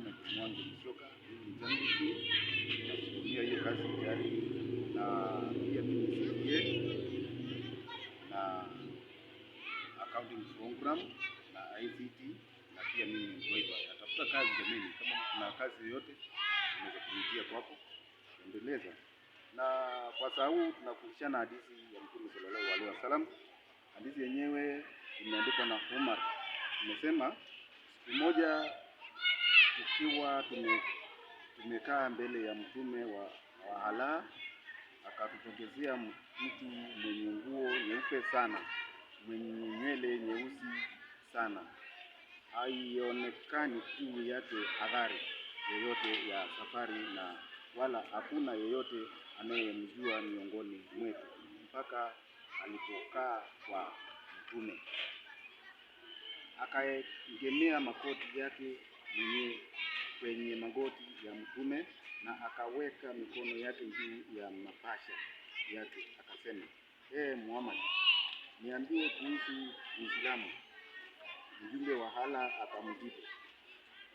Ahmed Mwangi Musyoka, mimi ni journalist, nasimamia hiyo kazi tayari, na pia mimi ni CPA na accounting program na ICT, na pia mimi ni driver. Natafuta kazi jameni, kama kuna kazi yoyote unaweza kunitia kwako kuendeleza. Na kwa saa huu tunafundishana hadithi ya Mtume sallallahu alaihi wasallam. Hadithi yenyewe imeandikwa na Umar. Tumesema siku moja tukiwa tumekaa mbele ya Mtume wa Allah, akatutokezea mtu mwenye nguo nyeupe sana, mwenye nywele nyeusi sana, haionekani juu yake athari yoyote ya safari, na wala hakuna yeyote anayemjua miongoni mwetu mpaka alipokaa kwa Mtume. Akaegemea makoti yake mwenye kwenye magoti ya Mtume na akaweka mikono yake juu ya mapasha yake, akasema, "Ee Muhammad, niambie kuhusu Uislamu." Mjumbe wa Allah akamjibu,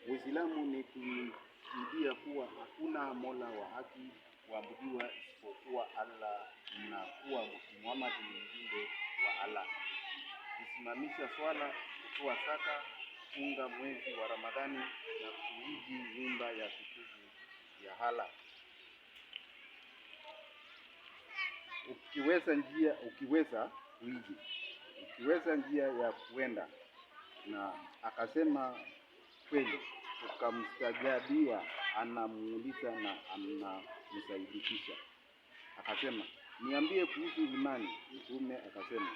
"Uislamu ni kushuhudia kuwa hakuna mola wa haki kuabudiwa isipokuwa Allah na kuwa Muhammad ni mjumbe wa Allah, kusimamisha swala, kutoa zaka, kufunga mwezi wa Ramadhani na kuhiji nyumba ya tukufu ya Allah ukiweza kuhiji, ukiweza njia ya kuenda." Na akasema kweli, tukamstajabia, anamuuliza na anamsaidikisha. Akasema, "Niambie kuhusu imani." Mtume akasema,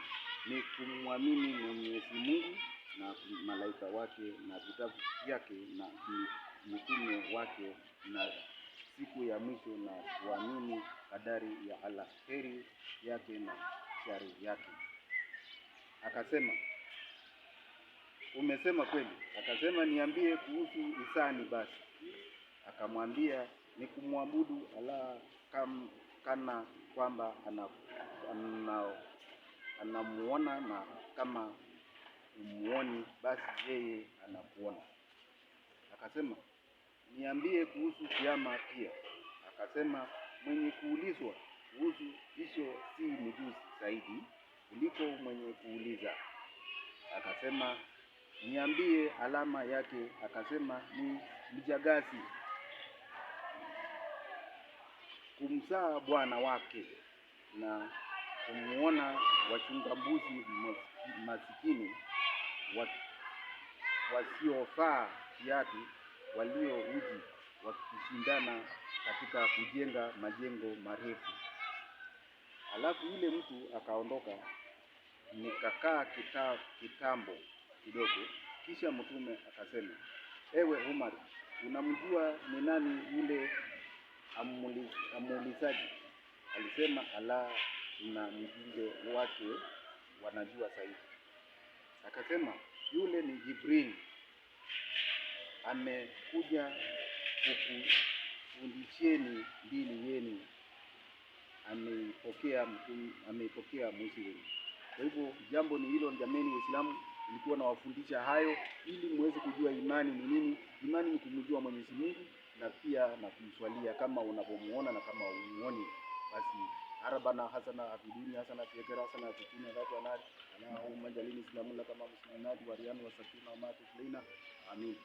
"Ni kumwamini Mwenyezi Mungu na malaika wake na vitabu vyake na mitume wake na siku ya mwisho na kuamini kadari ya Allah, heri yake na shari yake." Akasema, "Umesema kweli." Akasema, "Niambie kuhusu hisani basi." Akamwambia, "Ni kumwabudu Allah kana kwamba anamuona, na kama humuoni basi yeye anakuona." Akasema, "Niambie kuhusu kiama pia." Akasema, "Mwenye kuulizwa kuhusu hicho si mjuzi zaidi kuliko mwenye kuuliza." Akasema, "Niambie alama yake." Akasema, "Ni mjagazi kumzaa bwana wake na kumuona wachunga mbuzi masikini wasiofaa kiatu walio uji wakishindana katika kujenga majengo marefu." Alafu yule mtu akaondoka. Nikakaa kitambo kidogo, kisha Mtume akasema, "Ewe Umar, unamjua ni nani yule amuulizaji?" Alisema, "Allah na mjumbe wake wanajua zaidi." Akasema, "Yule ni Jibril, amekuja kukufundisheni dini yenu, ameipokea Muslim." Kwa hivyo jambo ni hilo jameni Waislamu, nilikuwa nawafundisha hayo ili muweze kujua imani ni nini. Imani ni kumjua Mwenyezi Mungu na pia na kumswalia kama unavyomuona na kama humuoni. Basi arabana hasana afidini hasana fiekera hasana fikini dhatu anari Allahumma jalini islamu laka ma musliminati wa riyanu wa sakina wa ma tuflina. Amin.